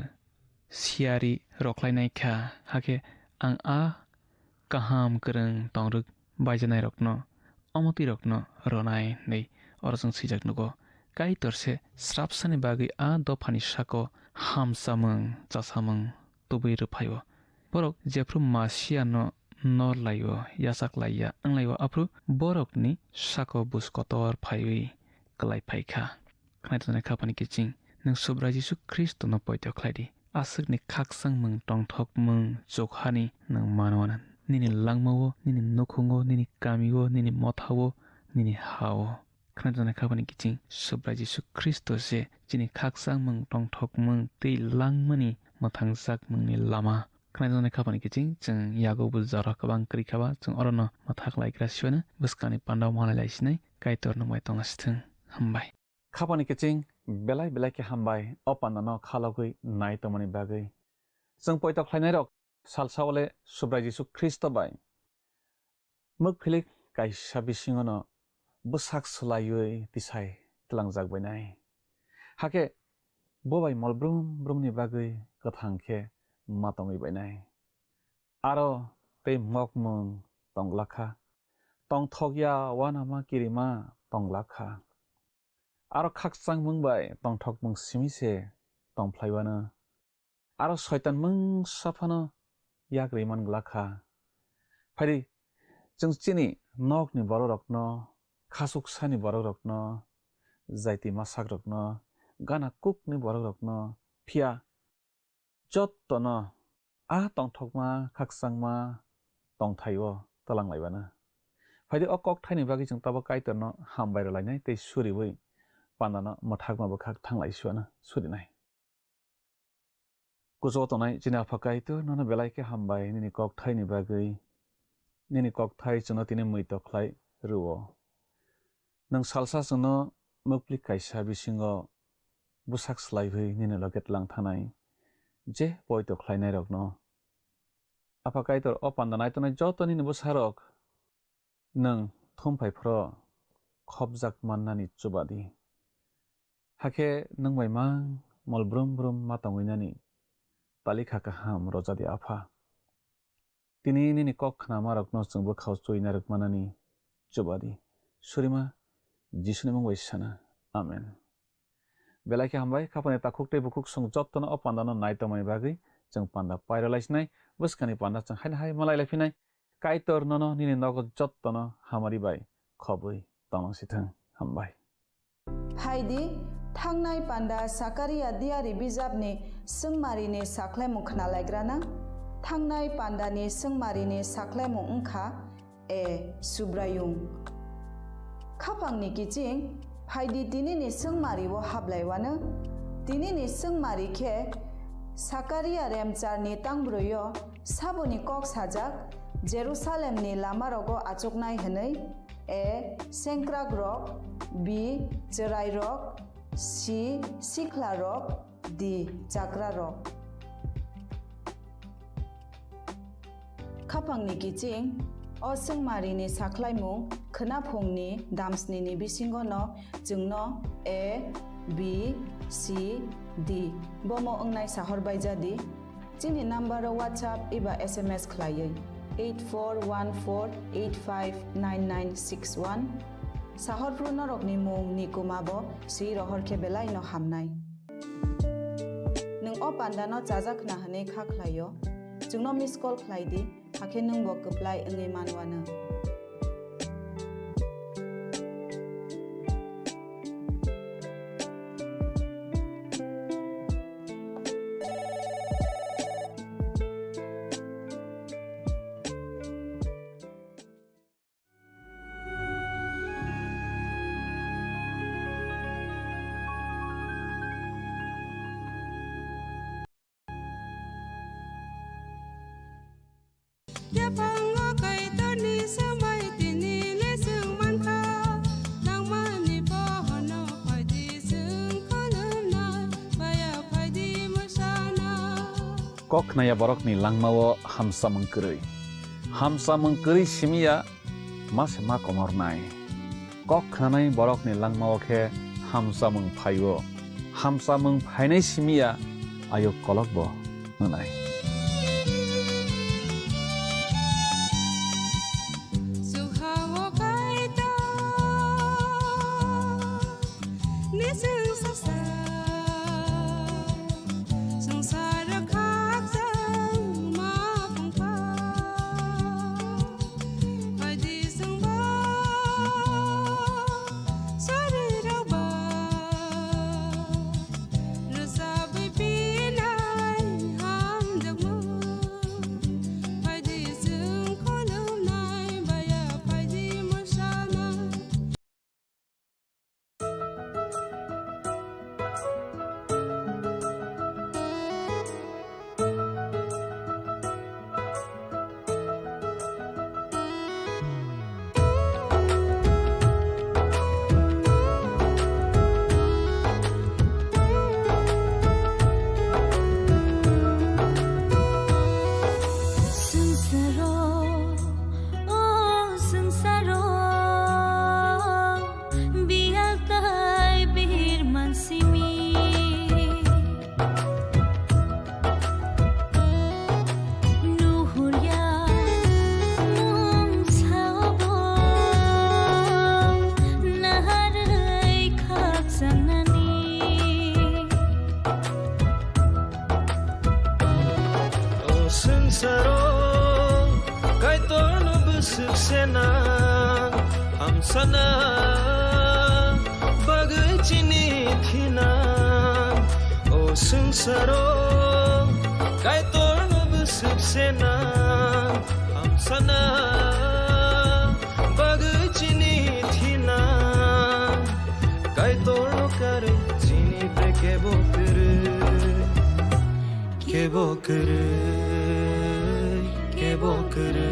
siyari rwkhlainai kha, hakhe ang a kaham kwrwng tongrwk baijanairokno, omotwirokno rwnai hwnwi oro chwng swijak nugo. Kaitor se srapsani bagwi a dophani sako hamchamung chasamung tubui rwphai-o. Borok jephru Masiano nor lai-o, yachak lai ya wng lai-o, aphru borokni sako buj kotor phaiwi klai phai kha. Khnai tongnai khapani kiching, nwng Subrai Jisu Khristono poito khlai di. Aswkni khakchangmung, tongthokmung, chukhani nwng mano anw. Nini langmao, nini nukhungo, nini kamio, nini mothao, nini hao. Khnai tongnai khapani kiching, Subrai Jisu Khristo se chini khakchangmung, tongthokmung tei langmani mwthangjakmungni lama. Khnai tongnai khapani kiching, chwng yago bo jora kwbang kwrwi khaba, chwng orono mwthak lai gra siwano bwskangni pandao malai lai sinai, Kaitor nwng bai tongna sithwng. Hambai. Khapani kiching, belai belai khe hambai, o pandano khalogwi nai tongmani bagwi. Chwng poito khlainairok salsa wale Subrai Jisu Khristo bai mwkphilik kaisa bisingono bwsak swlaiwi tisai tlangjak bainai. Hakhe bo bai mol brum brumni bagwi kwthang khe ma tongwi bainai. Aro tei mokmung tongglak kha, tongthokya uanama kirima tongglak kha. Aro khakchangmung bai tongthokmung simi se tongphlaiwano. Aro soitan mungsa phano yak rwi man glak kha. Phaidi, chwng chini nokni borokrokno, khachuksani borokrokno, jaiti masakrokno, gana kukni borokrokno, phiya jottono a tongthokma, khakchangma tongthaio twlang laibana. Phaidi o kokthaini bagwi chwng tabuk Kaitorno hambai rwlainai tei suriwi pandano mwthakma bwkhak thanglai suana surinai. Kuchugo tongnai chini Apha Kaitor, nono belai khe hambai nini kokthaini bagwi. Nini kokthai chwngno tini muitok khlai rwo. Nwng salsa chwngno mukplik kaisa bisingo bwsak swlaiwi nini loge tlang thanai je poito khlainairokno. Apha Kaitor, o panda naitongnai joto nini bwsarok nwng thumphai phro khopjak mannani chuba di. Hakhe nwng bai mang mol brum brum ma tongwi nani talikha kaham roja di, Apha. Tini nini kok khnamarokno chwng bwkhao chuina rwkmanani chuba di. Surima Jisuni mung bai sana. Amen. Belai khe hambai, khapani takhuk tei bukhuk chwng jottono o pandano nai tongmani bagwi chwng panda pairwlai sinai, bwskangni panda chwng haino hai malai lai phinai. Kaitor nono nini nogo jottono hamari bai khobwi tonglang sithwng. Hambai. Phaidi, thangnai panda Sakaria diari bijapni swngmarini sakhlaimung khnalaigrana. Thangnai pandani swngmarini sakhlaimung wngkha A. Subraiyung. Khapangni kiching, phaidi tinini swngmario hablaiwano. Tinini swngmari khe Sakaria remcharni tangbrwio saboni kok sajak, Jerusalemni lamarogo achuknai hwnwi. A. Sengkrakrok. B. Chwrairok. C. Sikhlarok. D. Chakrarok. Khapangni kiching, o swngmarini sakhlaimung khwnaphungni damsnini bisingono chwngno A, B, C, D bomo wngnai sahor baijadi. Chini number o WhatsApp eba S M S khlaiwi eight four one four eight five nine nine six one. Sahorphru norokni mung ni kuma bo swi rohor khe belai no hamnai. Nwng o panda no chajak khna hwnwi kha khlai o, chwngno miss call khlai di, hakhe nwng bo kwplai wngwi man wano. Yaphango Kaitorni swmai tini le chwng mankha, nangmani pohorno phaidi chwng khulumnai, baya phaidi mwsana. Kok khnaya borokni langmao hamsamung kwrwi. Hamsamung kwrwi simiya ma se ma komornai. Kok khnanai borokni langmao khe hamsamung phaio. Hamsamung phainai simiya ayuk kolokbo wngnai. Sukhao Kaitor. Nising sasa swngchar khakchangma phungkha. Phaidi chwngbo sarirokba rwchabwi pinai hamjakmung. Phaidi chwng khulumnai baya phaidi mwsana. Swngcharo, o swngcharo, biyal tai bihir mansimi. Nuhurya mungsa obo naharwi khakchanani. O swngcharo Kaitorno bwswk senang, hamsana bagwi chini thinang. O swngcharo Kaitorno bwswk senang, hamsana bagwi chini thinang. Kaitorno karwi chini tei kebo kwrwi. Kebo kwrwi, kebo kwrwi.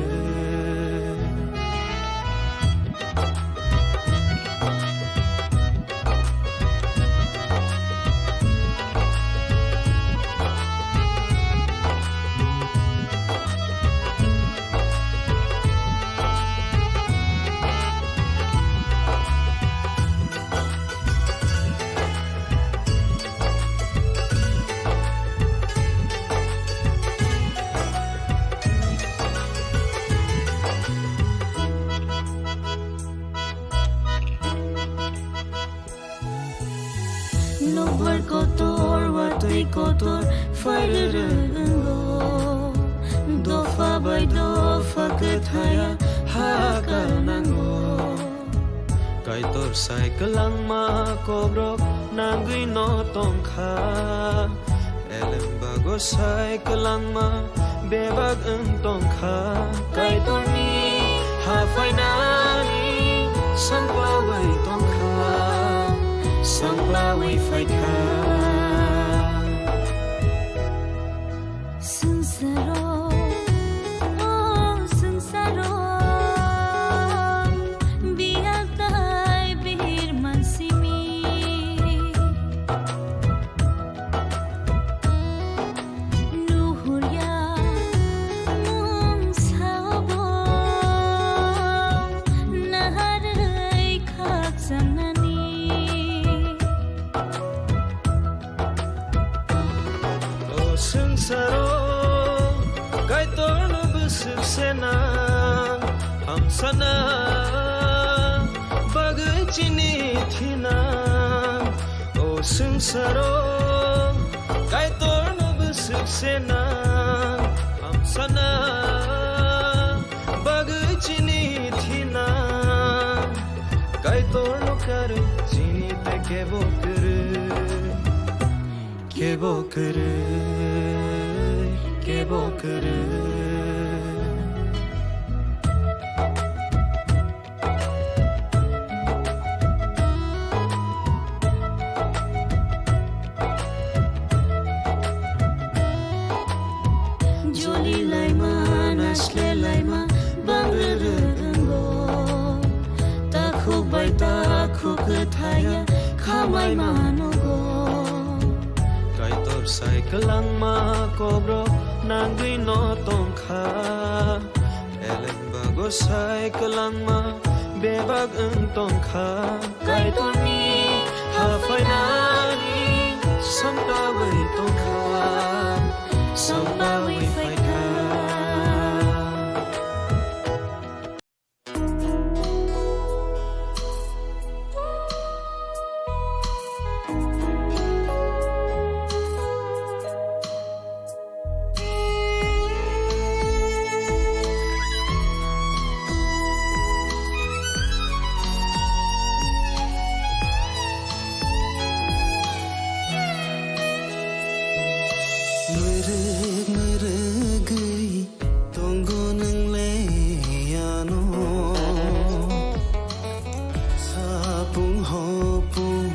Nokbar kotor, watwi kotor, phairwrwk wngo. Dopha bai dopha kwthaya hakal nango. Kaitor sai kwlangma kokrok nangwi no tongkha. Elem bago sai kwlangma bebak wng tongkha. Kaitorni ha phainani sangpawi tongkha, sangpawi phaikha. Swngcharo, o swngcharo, biyal tai bihir mansimi. Nuhurya mungsa obo naharwi khakchanani. O swngcharo Kaitorno bwswk senang, hamsana bagwi chini thinang. O swngcharo Kaitorno bwswk senang, hamsana bagwi chini thinang. Kaitorno karwi chini tei kebo kwrwi. Kebo kwrwi, kebo kwrwi. Joli laima, naisle Mai manogo. Kaitor sai kwlangma kobrok nangwi no tongkha. Eleng bago sai kwlangma bebak wng tongkha. Kaitorni haphainani samtawi tongkha, samtawi phaikha. Mwrwk mwrwgwi tongo nwng le ano. Sapung hopung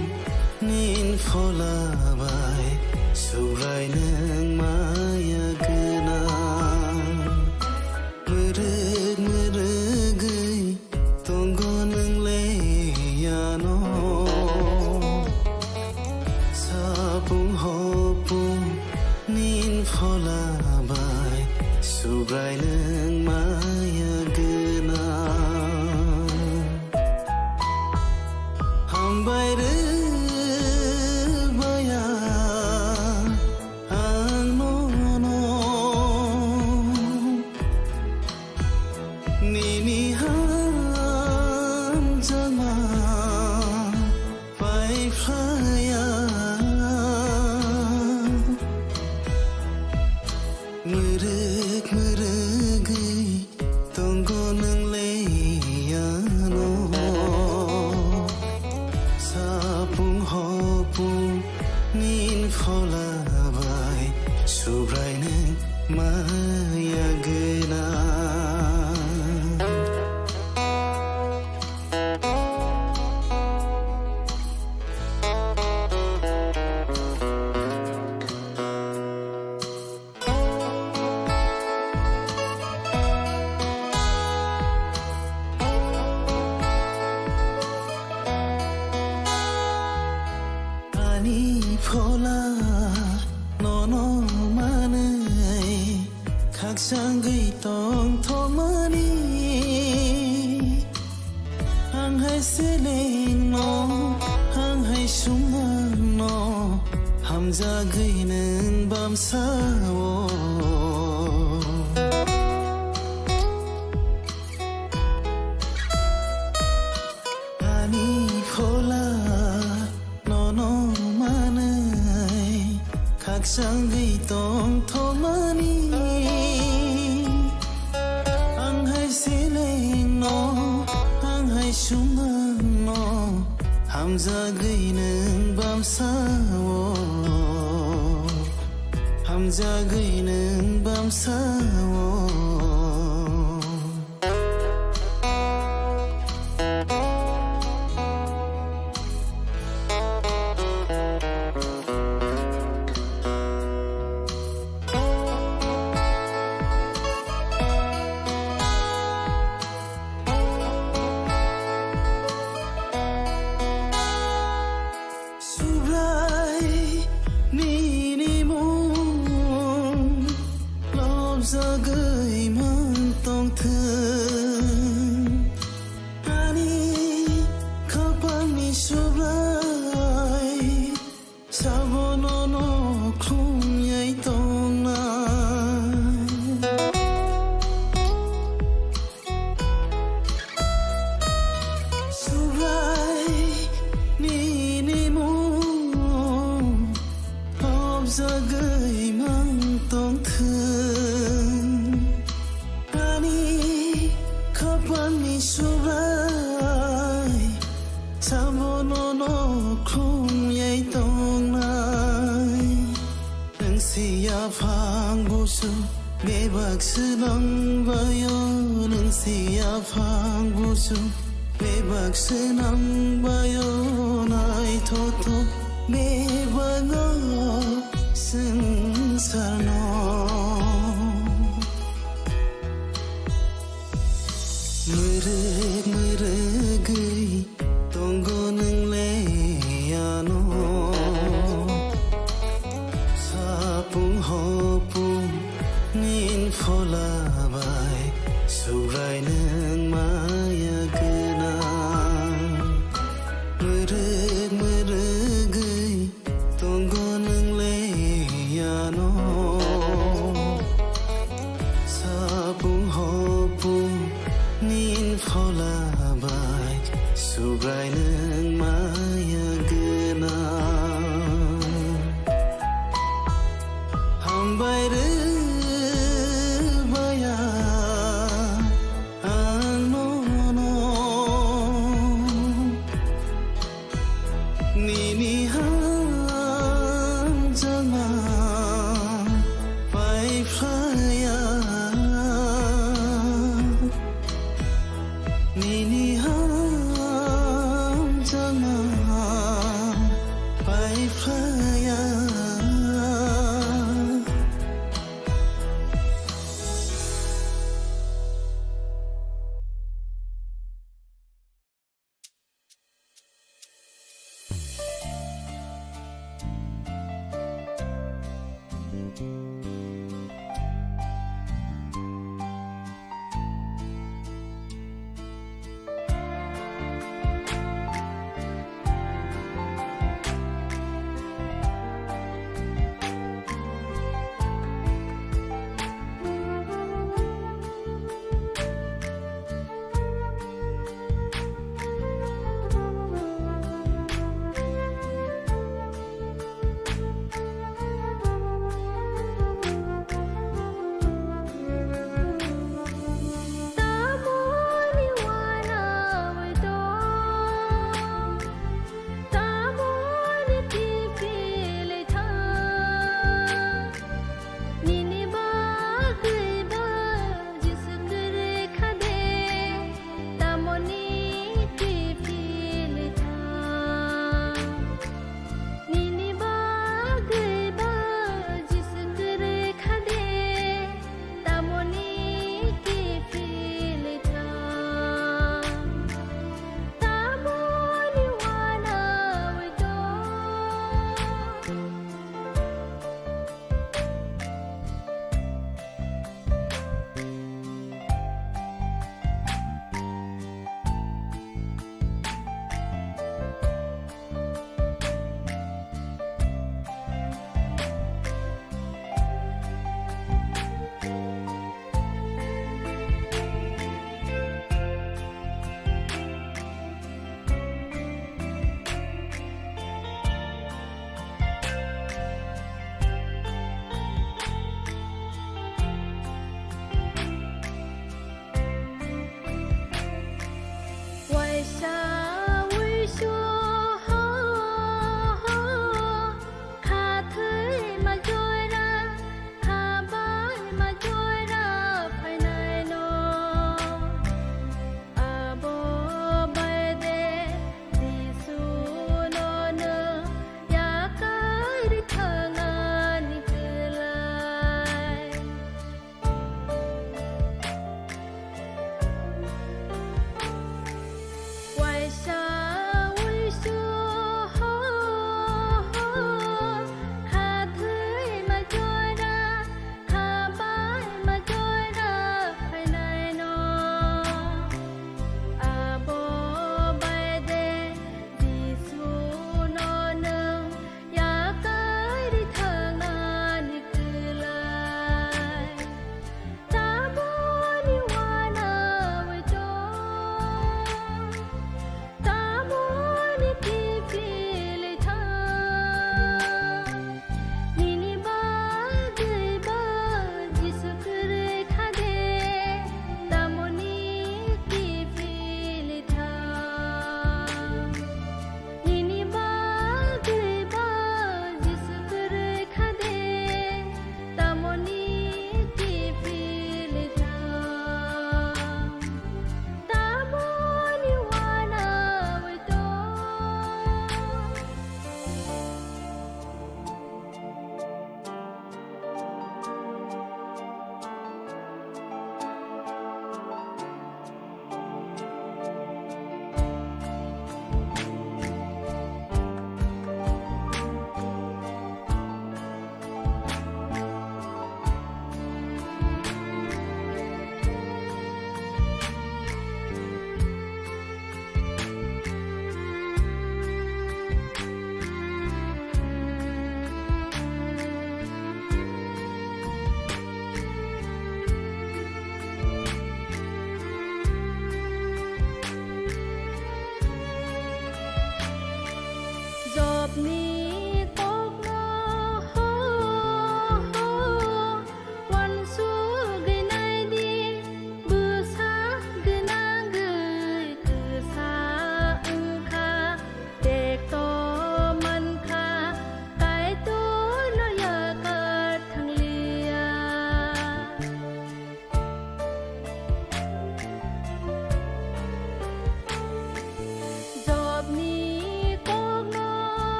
nin phola bai Subrai nwng maya gwnang. Mwrwk mwrwgwi tongo nwng le ano. Sapung hopung nin phola bai Subrai nwng maya gwnang. Hambai rw baya ang nono. Nini hamjakma pai phlaya. Mwrwk mwrwgwi tongo nwng le ano. Sapung hopung nin phola bai Subrai nwng maya gwnang. Ani phola nono manwi khakchangwi tongthokmani. Ang hai selengno, ang hai sumangno, hamjagwi nwng bamsao. Ani phola nono manwi khakchangwi tongthokmani. Ang hai selengno, ang hai sumangno, hamjagwi nwng bamsao, hamjagwi nwng bamsao. Subrai nini mung lobjagwi man tongthwng. Ani khapangni Subrai sabono no khumyai tongnai. Subrai nini mung lobjagwi man tongthwng. Ani khapangni Subrai sabono no khumyai tongnai. Nwng si yaphang busu bebak swnam bayo, nwng si yaphang busu bebak swnam bayo, naithothok bebak o swngsarno. Mwrwk mwrwgwi tongo nwng le Ano sapung hopung nin phola bai Subrai nwng maya gwnang. Hambai rwbaya ang nono. Nini hamjakma pai phlaya. Nini hamjakma pai phlaya.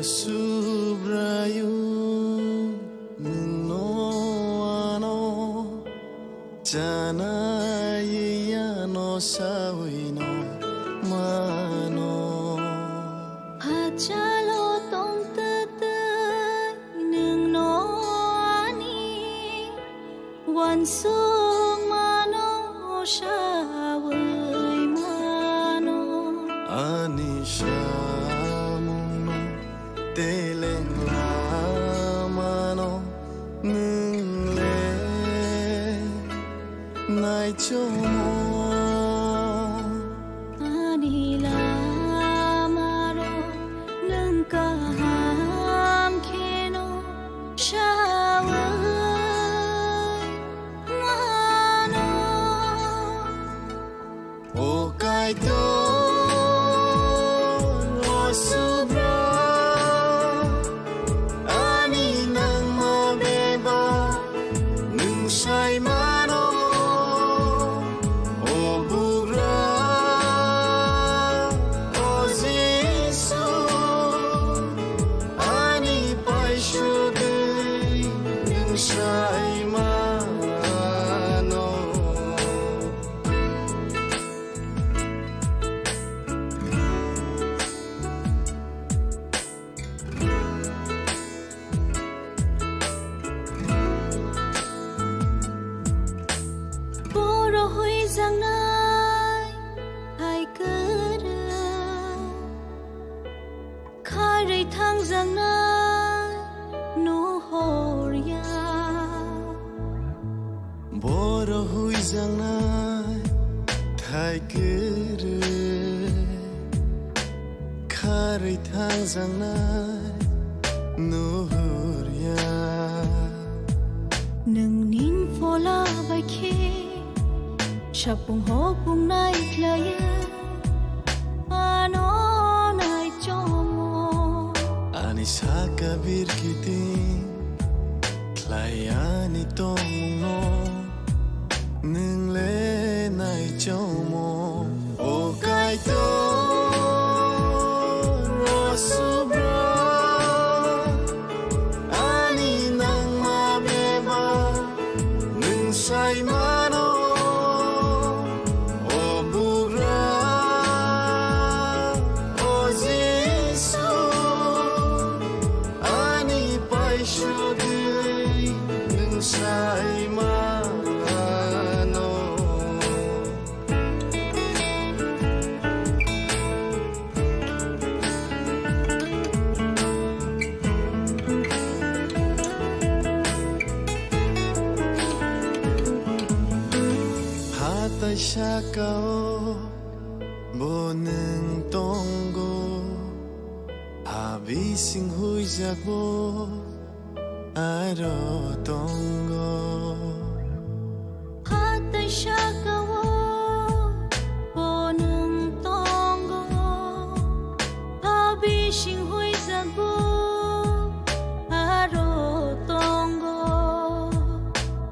Subraiyung, nwng no ano chanai yano sawi no mano. Hachalo tongtwtwi nwng no ani uansukmano sawi mano. Ani samungno teleng lamano nwng le naichomo. Ani lamarok nwng kaham kheno sawi mano. O Kaitor, o Subra, ani nangma bebak nwng sai mano. O Bugra, o Jisu, ani paisugwi nwng sai mano. Boro huijaknai hai kwrwi, kharwi thangjaknai nuhor ya. Boro huijaknai thai kwrwi, kharwi thangjaknai nuhor ya. Nwng nin phola bai khe sapung hopung nai khlaiya, ano naichomo. Ani saka birkiti khlai ani tongmungno nwng le naichomo. O Kaitor, o Subra, ani nangma bebak nwng sai mano. O Bugra, o Jisu, ani paisugwi nwng sai mano. Hatai sakao bo nwng tongo, ha bising huijak bo aro tongo. Hatai sakao bo nwng tongo, ha bising huijak bo aro tongo.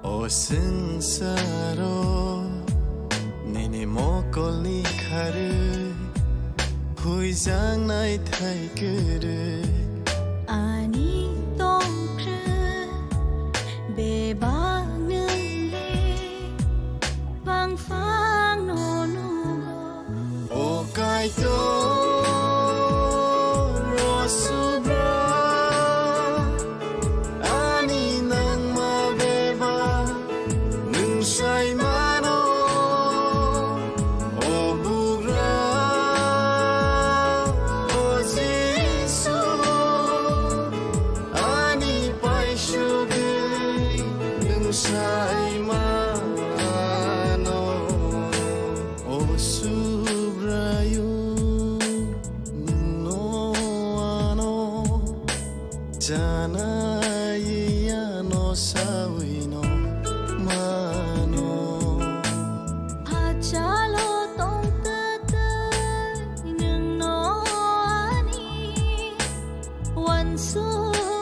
O swngsaro nini mokolni kharwi huijaknai thai kwrwi. Ani tongkhe bebak nwng le bangphang no nugo. O Kaitor, o Subra, ani nangma bebak nwng sai mano. O Bugra, o Jisu, ani paisugwi nwng sai mano. O Subraiyung, nwng no ano chanai yano sawi no mano. Hachalo tongtwtwi nwng no ani uansuk